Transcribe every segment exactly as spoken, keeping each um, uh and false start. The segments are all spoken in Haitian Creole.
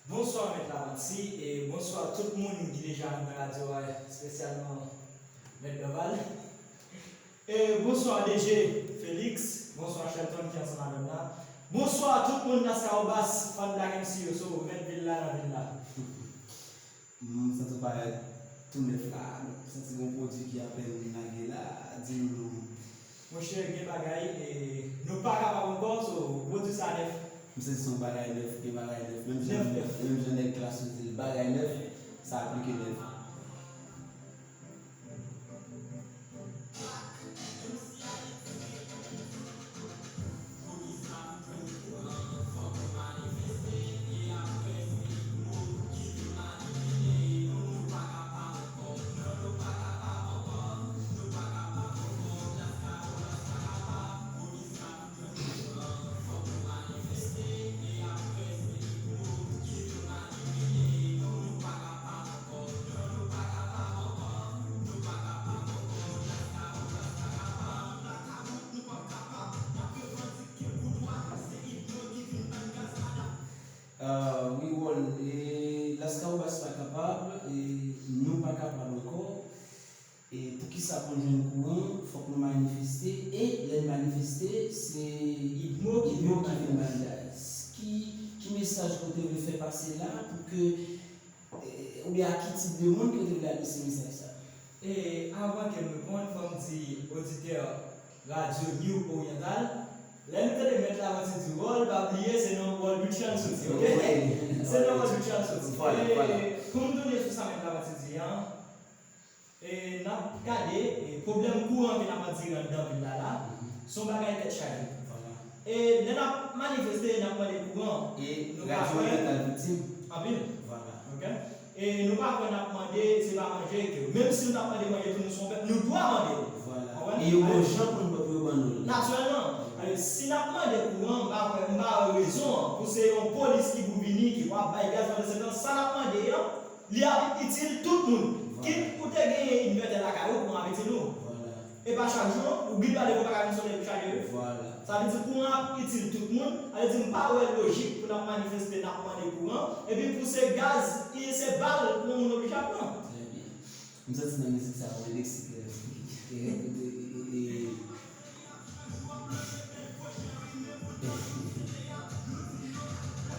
Bonswa Mèt Lamanti e bonswa tout moun ki deja nan radyo a, espesyalman Mèt Dorval. E bonswa D J Felix, bonswa Shelton ki ansanm avè m la. Bonswa tout moun Las Caobas, fan Black M C yo, so Mèt Villa nan vil la. M santi yon bagay tou nèf la, m santi gon pwodui ki apèn lage la, di nou non. Monchè, gen bagay e nou pa kapab ankò, so pwodui sa nèf. M santi se yon bagay nèf, gen bagay nèf. Menm jan, menm jan nèg Klass yo di l, bagay nèf, sa a pli ke nèf. Wi, Wòl, e Las Caobas pa kapab, e nou pa kapab ankò. E poukisa pou n jwenn kouran, fòk nou manifeste, e lè n manifeste, se Idmo ki vin ban n gaz. Ki, ki mesaj ke w te vle fè pase la pou ke, e, oubyen a ki tip de moun ke w te vle adrese mesaj sa? E avan ke m reponn, fò m di oditè Radyo New Oriental, lè nou tande Mèt Lamanti di Wòl, pa bliye se nan Wòl Richard soti, oke? Se nan Wòl Richard soti. E pou m tounen sou sa Mèt Lamanti di an, e n ap gade e pwoblèm kouran ke n ap andire anndan vil la la, se yon bagay tèt chaje. E lè n ap manifeste, n ap mande kouran. E nou pa kwè. Anpil. Oke? E nou pa kwè n ap mande, se pa manje ke. Menm si nou t ap mande manje tou, nou se yon pèp, nou dwe mande l. Konprann? E yo gon jan pou nou, pou yo ban nou l. Natirèlman. Si n ap mande kouran, m pa kwè, m pa wè rezon an pou se yon polis ki pou vini, ki pou ap bay gaz pandan se tan. Sa n ap mande an, li ap itil tout moun. Kit ou te genyen envètè lakay ou, kouran ap itil ou. E pa chak jou, ou gen dwa leve ou pa ka vin sone pou chaje wi. Sa vle di kouran ap itil tout moun, sa vle di m pa wè lojik pou n ap manifeste, n ap mande kouran, epi pou se gaz, e se bal pou yon moun oblije ap pran. Trè byen. M santi nan mizik sa yon leksik, e, e, e, e,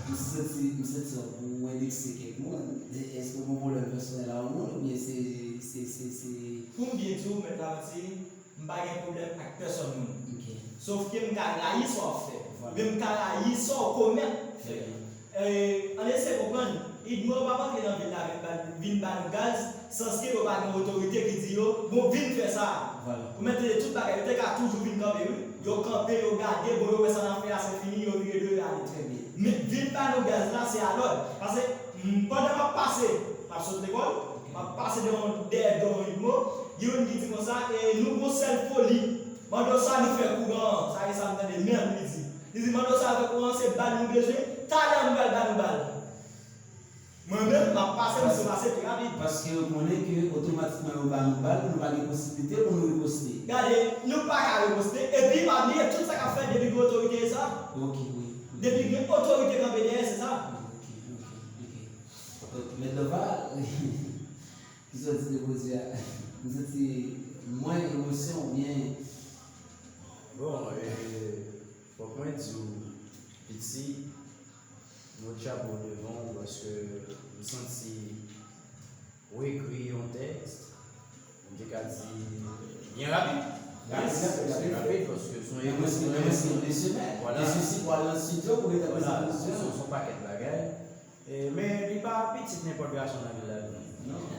M santi, m santi w pou endekse kèk moun. Èske w gen pwoblèm pèsonèl a yon moun oubyen se, se, se, se. Pou m byen di w, Mèt Lamanti, m pa gen pwoblèm ak pèsòn moun. Sòf ke m ka rayi sa w ap fè. Oubyen m ka rayi sa w komèt fè. Ann eseye konprann, Idmo yo p ap antre nan vil la vin ba, vin ba nou gaz, sanske yo pa gen otorite ki di yo, bon, vin fè sa. Ou mèt tande tout bagay, yo te ka toujou vin kanpe, wi. Yo kanpe, yo gade, bon, yo wè sa n ap fè a, se fini, yo vire do yo ale. Trè byen. Men vin ba nou gaz la, se a lòd. Paske, m, pandan m ap pase, m ap sot lekòl, m ap pase devan, dèyè dò Idmo, gen youn ki di konsa, e nou gon sèl foli, mande w sa nou fè kouran an, sa e sa m tande menm li di. Li di, mande w sa nou fè kouran an, se bal nou bezwen, talè m pral ba nou bal. Mwen menm, m ap pase, m sou pase pi rapid. Paske yo konnen ke otomatikman yo ba nou bal, nou pa gen posiblite pou nou riposte. Gade, nou pa ka riposte, epi pa bliye tout sa k ap fèt depi gen otorite e sa. Ok, wi. Depi gen otorite kanpe dèyè, se sa. Ok, ok, ok. Donk, Mèt Dorval, kisa w di de pwodui a? M santi mwen emosyon oubyen. Bon, e, fòk mwen di w, piti, Mwen chapo devan w paske m santi w ekri yon tèks, m te ka di byen rapid. Rapid, rapid, rapid, paske se yon emosyon. Vwala, se yon pakèt bagay. Men li pa pitit nenpòt gason nan vil la vini.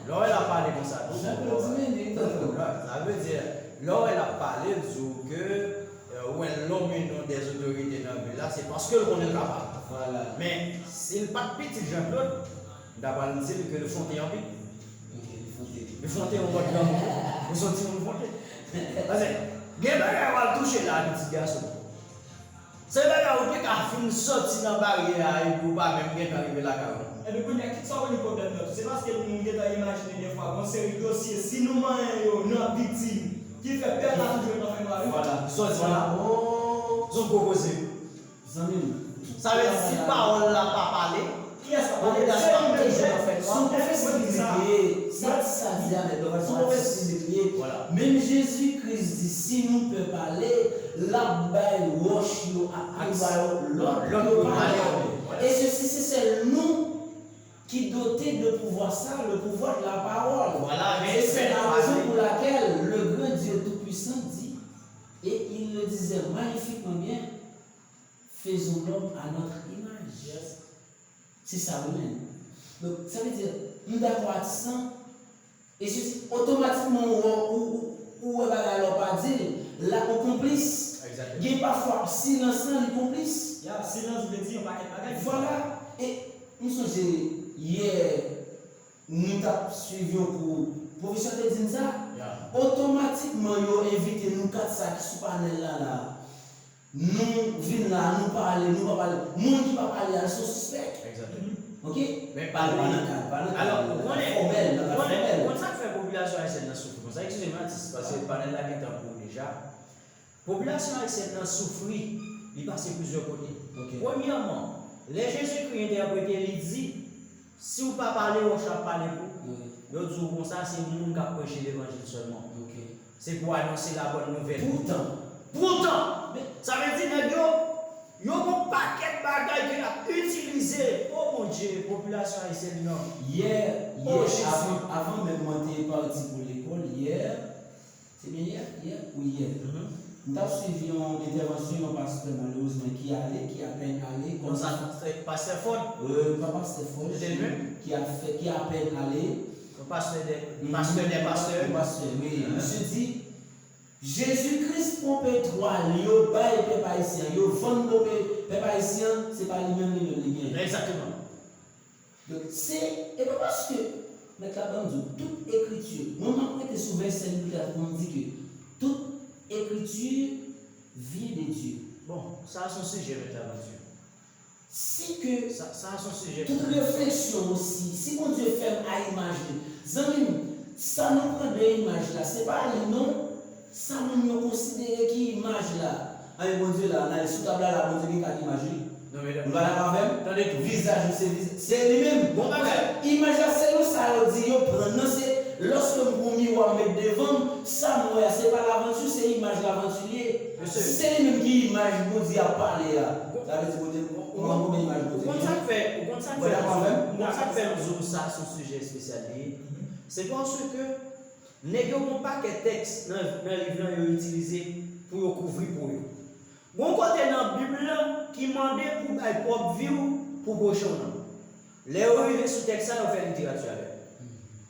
Lè w wè l ap pale konsa tou, sa vle di, lè w wè l ap pale, l di w ke, ou wè l nonmen non dèz otorite nan vil la, se paske l konnen l kapab. Men, si l pa t pitit Jean Claude, m ta pral di l ke l fonte anpil. Li fonte yon bòt grangou, ou se yon timoun fonte. Paske, gen bagay w al touche la, pitit gason. Se bagay ou te ka fin sòti nan baryè a epi ou pa menm gentan rive lakay ou. Epi kounye a, kit sa w konn gen pwoblèm nan tou, se paske nou gentan imajine dèfwa gon seri dosye, si nou manyen yo nan viktim, ki fè pè la toujou gentan fè nwa wi. Vwala, sòti la, se yon gwo koze wi. Zanmi m. Sa vle di si pawòl la pa pale, Kiyès k ap pale? Pwopilasyon ap toujou nan fè nwa. Se yon pwofesi biblik li ye. Sa, sa di a, mèt, se yon pwofesi biblik li ye. Menm Jezi Kris di, si nou pè pale, l ap bay wòch yo ak pye ba yo lòd pou yo pale. Et ceci, c'est seuls nous qui dotés de pouvoir ça, le pouvoir de la parole. Et c'est la raison pour laquelle le grand Dieu Tout-Puissant dit, et il le disait magnifiquement bien, faisons l'homme à notre image. Se sa wi menm. Donk, sa vle di, m dakò atis lan, e si, si otomatikman ou, ou, ou, ou wè bagay la, ou pa di l, la ou konplis. Gen pafwa silans lan li konplis. Ya, silans vle di yon pakèt bagay. Vwala. E m sonje yè, nou t ap swiv yon kou, pwofesè te di n sa. Otomatikman, yo envite nou kat sa ki sou panèl la, la. Nou vin la, nou pale, nou pa pale. Moun ki pa pale a, se yon sispèk. Oke? Men pale pa nan kad, pa nan kad, nan kad fòmèl, nan kad fòmèl. Ou konn sa k fè popilasyon ayisyèn nan soufri konsa? Eskize m, atis, paske panèl la gentan kou deja. Popilasyon ayisyèn nan soufri, li pase plizyè kote. Premyèman, lè Jezikri entèprete, li di, si w pa pale, wòch la ap pale pou ou. Yo di w konsa, se moun k ap preche levanjil sèlman. Se pou anonse labòn nouvèl. Poutan. Poutan! Sa vle di nèg yo, yo gon pakèt bagay ke y ap itilize. O Bondye, popilasyon ayisyèn nan. Yè, yè, avan, avan menm mwen te pati pou lekòl, yè, se byen yè, yè ou yè? M t ap swiv yon entèvansyon yon pastè, malerezman, ki ale, ki apèn ale. Konsa, pastè Fòd? Wi, pa pastè Fòd, ki a fè, ki apèn ale. Yon pastè de, pastè de pastè. Yon pastè, wi. Misye di, Jezi Kris pran petwal yo bay pèp ayisyen an, yo vann pou pèp ayisyen an, se pa li menm, li menm li genyen. Egzakteman. Donk, se, e pa paske, mèt la ban m di w, tout ekriti, mwen m ap rete sou vèsè biblik la pou m di ke tout ekriti vyen de Dye. Bon, sa a se yon sijè, mèt la ban m di w. Si ke tout refleksyon osi, si Bondye fè m a imaj li, zanmi m, sa nou pran de imaj la, se pa li non, sa moun yo konsidere ki imaj la. Anyen Bondye la, nan sou tab la, la, Bondye gen kat imaj li. Nou pa dakò avè m? Vizaj ou se vizaj, se li menm. Imaj la, se yo sa yo di yo pran nan, se lòske m pran miwa m met devan m, sa m wè a, se pa lavanti, se imaj lavanti li ye. Si se li menm ki imaj Bondye ap pale a, sa vle di Bondye, mwen konbyen imaj Bondye genyen? Ou konn sa k fè, ou konn sa k fè, ou konn sa k fè m di w sa se yon sijè espesyal li ye? Se paske nèg yo gon pakèt tèks nan, nan liv lan yo itilize pou yo kouvri po yo. Gon kote nan Bib lan ki mande pou w bay pwòp vi w pou pwochen w nan. Lè yo rive sou tèks sa, yo fè literati avè l.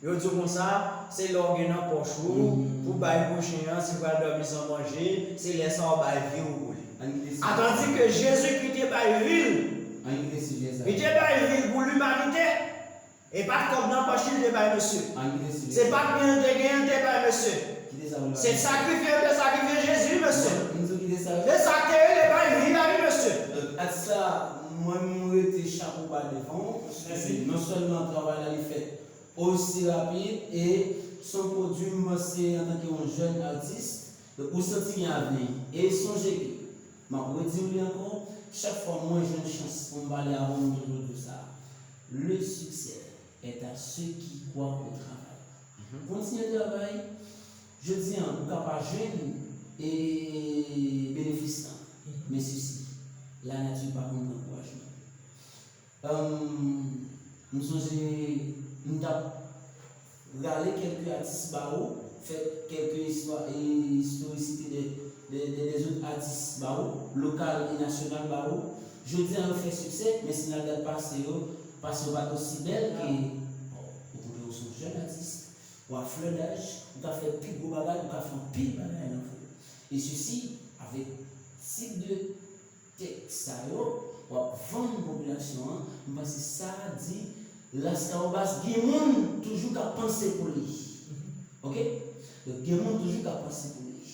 Yo di w konsa, se lè w gen nan pòch ou, pou bay pwochen an, si l pral dòmi san manje, se lè sa w bay vi w pou li. Atandike Jezikri te bay vi l. Li te bay vi l pou limanite. E pa t kòb nan pòch li te bay mesye. Se pa t byen l te genyen l te bay mesye. Se sakrifye yo te sakrifye Jezi wi mesye. Se sa k te rele bay vi a wi mesye. Atis la, mwen m rete chapo ba devan w, paske non sèlman travay la li fèt osi rapid, e se yon pwodui m panse antanke yon jèn atis, donk ou santi gen avni. E sonje ke, m ap redi w li ankò, chak fwa mwen jwenn chans pou m pale avè w, m toujou di w sa. Le succès est à ceux qui croient au travail. Kontinye travay. Jodi a, ou ka pa jwenn e benefis lan, men sesi, lanati pa konn pran kouraj non. M sonje m t ap rale kèlke atis ba ou, fè kèlke istwa e istorikite de, de, de, de zòt atis ba ou, lokal e nasyonal ba ou. Jodi a yo fè siksè, men si n al gad pase yo, pase yo pa t osi bèl ke, bon, ou konnen ou se yon jèn atis, ou a flè daj, ou ka fè pi gwo bagay, ou ka fè anpil bagay nan vi w. E sesi, avèk tip de tèks sa yo, w ap vann popilasyon an, m panse sa di Lascahobas gen moun toujou k ap panse pou li. Oke? Donk, gen moun toujou k ap panse pou li.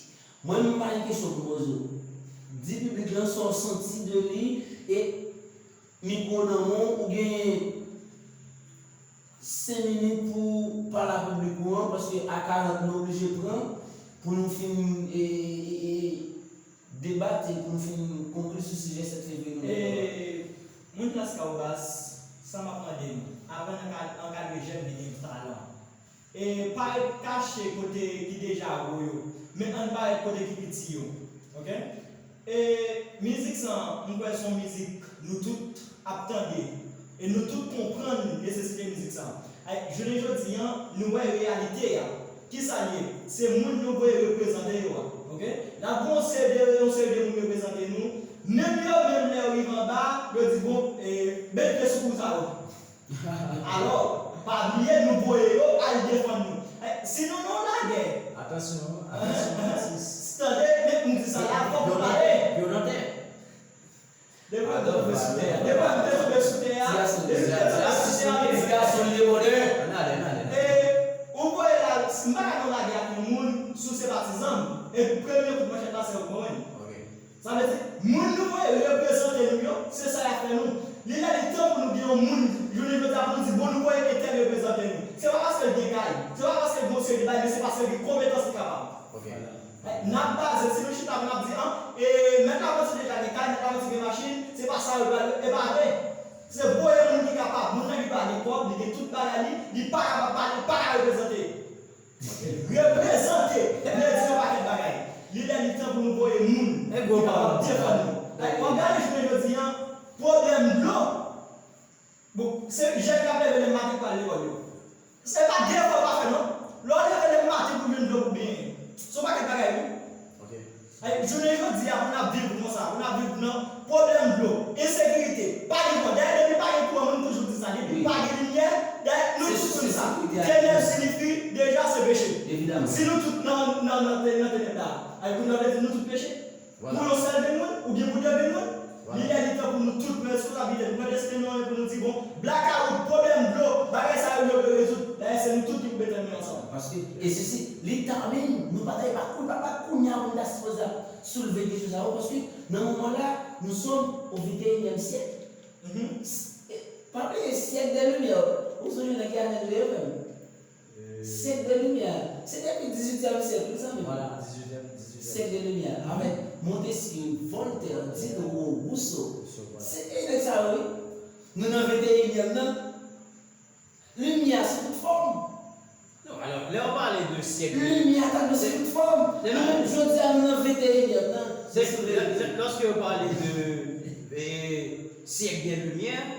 Mwen, m pa gen kesyon pou poze w. Di piblik lan sa w santi de li, e mikwo nan men w, ou gen senk minit pou pale a piblik ou an, paske a karant nou oblije pran pou nou fin, e, e, e, debate, pou nou fin konkli sou sijè sèt fevriye nou. E, moun Lascahobas, Sa m ap mande nou, aprann anka- ankadre jèn ki gen talan. E pa ret kache kote ki deja wo yo, men ann parèt kote ki piti yo. Oke? E mizik sa, m kwè se yon mizik nou tout ap tande. E nou tout konprann nesesite mizik sa. Ay, jounen jodi a, nou wè reyalite a. Kisa l ye? Se moun yo voye reprezante yo a. Oke? N ap gen yon seri de, yon seri de moun reprezante nou. Menm yo menm, lè yo rive anba, yo di, bon, e, met pye sou kou sa yo. Alò, pa bliye, nou voye yo al defann nou. E, si nou nan yon lagè, Atansyon, atansyon, atis. Tande, men m di sa la, fòk nou pale. Yo nan tè. Depi w te tonbe sou tè a, depi w te tonbe sou tè a, depi w te tonbe sou tè a, ti gason li de bonè. Ann ale, ann ale. E, ou voye la, m pa ka nan lagè ak yon moun si w se patizan m. E premye kout manchèt la, se ou k ban mwen. Sa vle di, moun nou voye reprezante nou yo, se sa y ap fè nou. Li lè li tan pou nou gen yon moun, jounen jodi a, pou nou di, bon, nou voye entèl reprezante nou. Se pa paske l gen kay, se pa paske l gen yon seri de bagay, men se paske l gen konpetans, li kapab. N ap baze, si nou chita pou n ap di, an, e, mèt Lamanti deja gen kay, mèt Lamanti gen machin, se pa sa yo pral, e pa vre. Se voye moun ki kapab, moun nan ki pa gen kòb, li gen tout bagay li, li pa kapab pale, li pa ka reprezante. Reprezante vle di yon pakèt bagay. Li lè li tan pou nou voye moun ki kapab defann nou. Like, w ap gade jounen jodi a, pwoblèm dlo. Bon, se jèn k ap leve lè maten pou al lekòl yo. Se pa de fwa w pa fè non. Lè w leve lè maten pou jwenn dlo pou benyen. Se yon pakèt bagay wi. Ay, jounen jodi a, pou n ap viv konsa, pou n ap viv nan pwoblèm dlo, ensekirite, pa gen kouran. Dayè, depi pa gen kouran, moun toujou di sa. Depi pa gen limyè, dayè, nou tout konn sa. Tenèb siyifi deja se peche. Si nou tout nan, nan, nan, nan tenèb la, ay, pou nou vle di nou tout peche? Pou yon sèl vil moun, oubyen pou de vil moun? Li lè li tan pou nou tout pran responsablite nou, pran desten nou an, e pou nou di, bon, blakawout, pwoblèm dlo, bagay sa yo, yo dwe rezoud. Dayè, se nou tout ki pou mete men ansanm. Paske, e se, se, li ta menm, nou pa ta, e pa kou-, pa, pa kounye a pou nou ta sipoze ap soulve kesyon sa yo, paske nan moman la, nous sommes au vingt et unième siècle. S-, e, pa bliye, siècle des Lumières, ou sonje nan ki ane nou ye menm? Siècle des Lumières. Se depi dizuityèm syèk, wi, zanmi m. Vwala, dizuityèm, dizuityèm. Siècle des Lumières. Avèk Montesquieu, Voltaire, Diderot, Rousseau. Rousseau, vwala. Se te nèg sa yo, wi. Nou nan venteyinyèm nan. Limyè sou tout fòm. Non, alò, lè w pale de siècle. Limyè ta dwe sou tout fòm. Nou menm, jodi a, nou nan venteyinyèm nan. Se, lè, lè, lòske yo pale de, e, siècle des Lumières,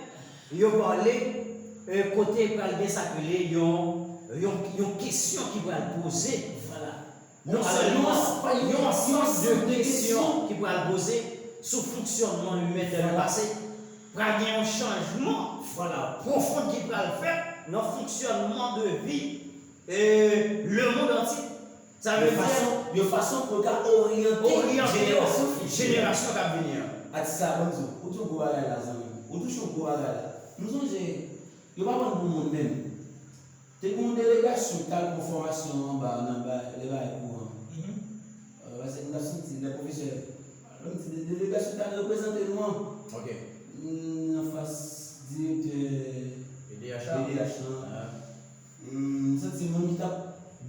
yo pale, e, kote pral gen sa k rele yon, yon, yon kesyon ki pral poze. Vwala. Non sèlman yon ansanm de kesyon ki pral poze sou fonksyònman imen tèl pase, pral gen yon chanjman pwofon ki pral fèt nan fonksyònman de vi, e, lemonn antye. Sa vle di yon fason pou ta oryante jenerasyon fitir, jenerasyon k ap vini an. Atis la, ban m di w, ou touche yon gwo bagay la, zanmi m. Ou touche yon gwo bagay la. M sonje, yo pa pran pou moun menm. Te gen yon delegasyon ki t al pran fòmasyon anba, nan ba, lè bagay kouran. Paske m t ap santi lè pwofesè, lè m di de-, delegasyon ki t al reprezante nou an, m anfas direktè E D H la. M santi moun ki t ap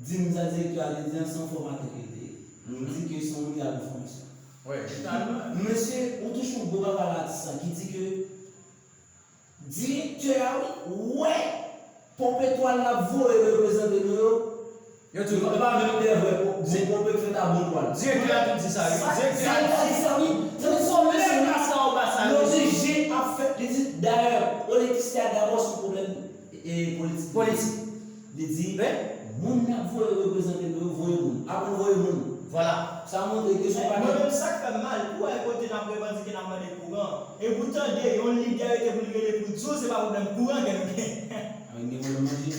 di m sa direktè a te di an, se yon fòmatè ke l te ye. M di ke se yon moun ki al nan fòmasyon. Mesye, ou touche yon gwo bagay la, atis la, ki di ke direktè a, wi, wè ponp etwal l ap voye reprezante nou yo. Yo di, e pa menm de vrè ponp, bon ponp e fèt a bon twal. Direktè a tou di sa, wi. Direktè a di sa, wi. Tande sa, mesye, yo oblije ap fè, li di, dayè, elektrisite a dabò se yon pwoblèm, e, politik. Politik. Li di, moun n ap voye reprezante nou yo, voye moun. Aprann voye moun. Vwala. Sa montre ke se yon bagay. Mwen menm, sa k fè m mal, pou wè kote n ap revandike, n ap mande kouran, epi w tande yon lidè rete pou li rele pou l di w se pa pwoblèm kouran ke nou gen. Gen pwoblèm manje.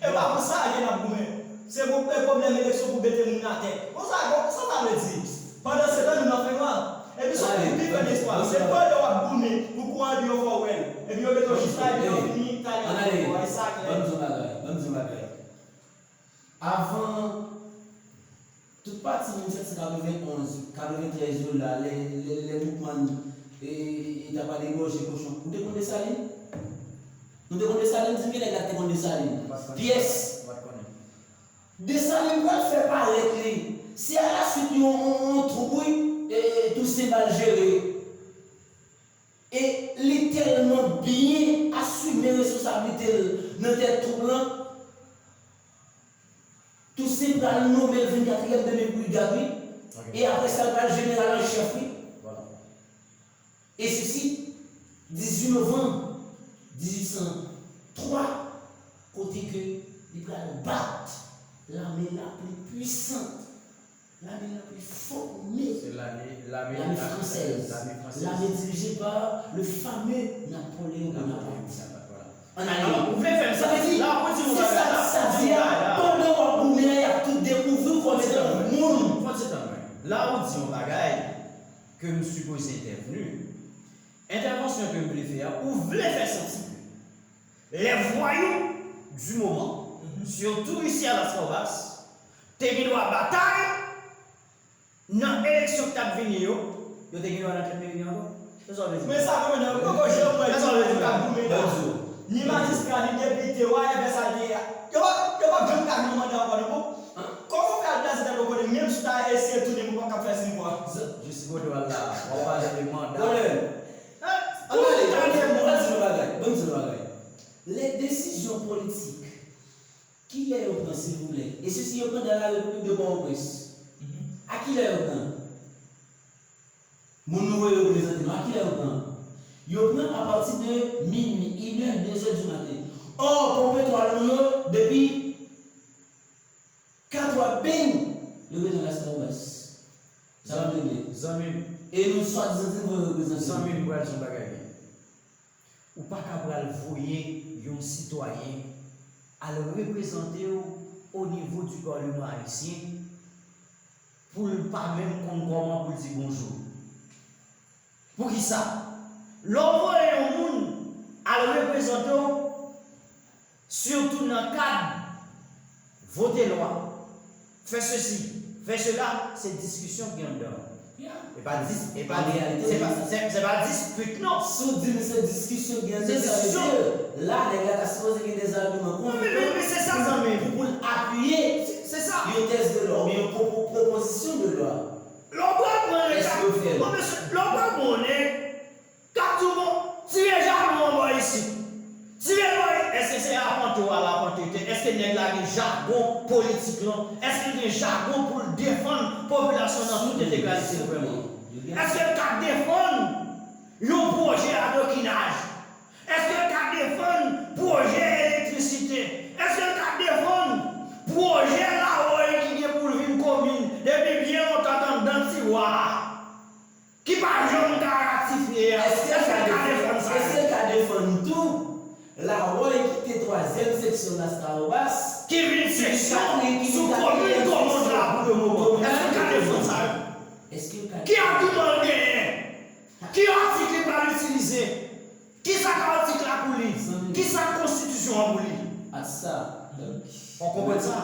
E pa pou sa ke n ap goumen. Se pou, e, pwoblèm eleksyon pou mete moun atè. Bon, sa, bon, sa sa vle di? Pandansetan, nou nan fènwa. Epi sa ki pi fè m espwa, se pandan w ap goumen pou kouran, epi yo fè w wè l. Epi yo mete w jis la, epi yo fini, talè yo fè w wè. E sa klè. Ban m di w yon bagay, ban m di w yon bagay. Avan, tout pati menm sèt san katrevenn-onz, katreventrèz yo la, lè, lè, lè Boukman, e, e, e t ap al egòje kochon. Ou te konn Desalin? Nou te konn Desalin? Di m ki nèg la ki te konn Desalin. Pyès. Desalin pral fè parèt li. Se a la suite yon, yon, yon twoup, wi, e, e, Tousen t al jere. E li tèlman byen asime responsablite l nan tèt twoup lan. Toussaint pral nonmen l vennkatriyèm de me brigad, wi. E apre sa, l pral jeneral an chèf, wi. E sesi, dizuit novanm dizuit san twa, kote ke li pral bat lame la pli pwisant, lame la pli fòme, lame fransèz, lame dirije pa le fameux Napoléon Bonaparte. An ale. Alò, ou vle fè m santi, la ou di yon bagay la, sa di a, pandan w ap goumen an, y ap tout dekouvri w kòm etan yon moun. Fò ti tann mwen. La ou di yon bagay ke m sipoze entèvni. Entèvansyon ke m vle fè a, ou vle fè santi ke les voyous du moment, surtout isi a Las Caubas, te gen dwa batay nan eleksyon k t ap vini yo, yo te gen dwa nan tèt meri ankò. Se sa w vle di? Men sa, men nan poko janm wè Jovenel k ap goumen la. Ni majistra, ni depite, whatever sa l te ye a. Yo p ap, yo p ap janm ka jwenn manda ankò non, bon. Kòman w fè al plase tèt ou kote menm si w ta eseye tounen, ou p ap ka fè sèt mwa? Jis kote w al la, w ap pale de manda. Kolonèl, ann ale, ban m di nou bagay, ban m di nou bagay. Lè desizyon politik, kilè yo pran, silvouplè? E sesi yo pran dans la République de Port-au-Prince. A kilè yo pran? Moun nou voye reprezante nou, a kilè yo pran? Yo pran apati de minui, inè, dezè di maten. Ò, ponpe twal nou yo, depi katwa beny, yo gentan Las Caubas. Sa p ap regle. Zanmi m. E nou swadizan di nou voye reprezante nou. Zanmi m, pral di yon bagay byen. Ou pa ka pral voye yon sitwayen al reprezante w o nivo di palman ayisyen pou l pa menm konn kòman pou l di bonjou. Poukisa? Lè w voye yon moun al reprezante w, sitou nan kad vote lwa, fè sesi, fè sela, se diskisyon ki anndan. E pa dis-, e pa, se pa, se, se pa dispit, non. Si w di m se diskisyon ki anndan, sa vle di la, nèg la ta sipoze gen dèzagiman konvekan pou, pou l apiye yon tèks de lwa oubyen yon pwopo-, pwopozisyon de lwa. Lè w pral pran nèg, bon, mesye, lè w pral pran yon nèg k ap di w, bon, tire jalon an bò isit. Tire l bò isit. Èske se apante w al apante tè? Èske nèg la gen jagon politik lan? Èske l gen jagon pou l defann popilasyon nan tout entegralite l vrèman? Èske l ka defann yon pwojè adokinaj? Èske l ka defann pwojè elektrisite? Èske l ka defann pwojè Lawòy ki gen pou l vin komin depi byen lontan k anndan tiwa a, ki pa janm ka ratifye a? Èske l ka defann sa? Èske l ka defann tou Lawòy ki te twazyèm seksyon Las Caobas, ki vin seksyon sou komin Domond la pou le moman? Èske l ka defann sa? Èske l ka... Ki agiman l genyen? Ki atik li pral itilize? Kisa k atik la pou li? Kisa k konstitisyon an pou li? At sa. Ou konprann sa?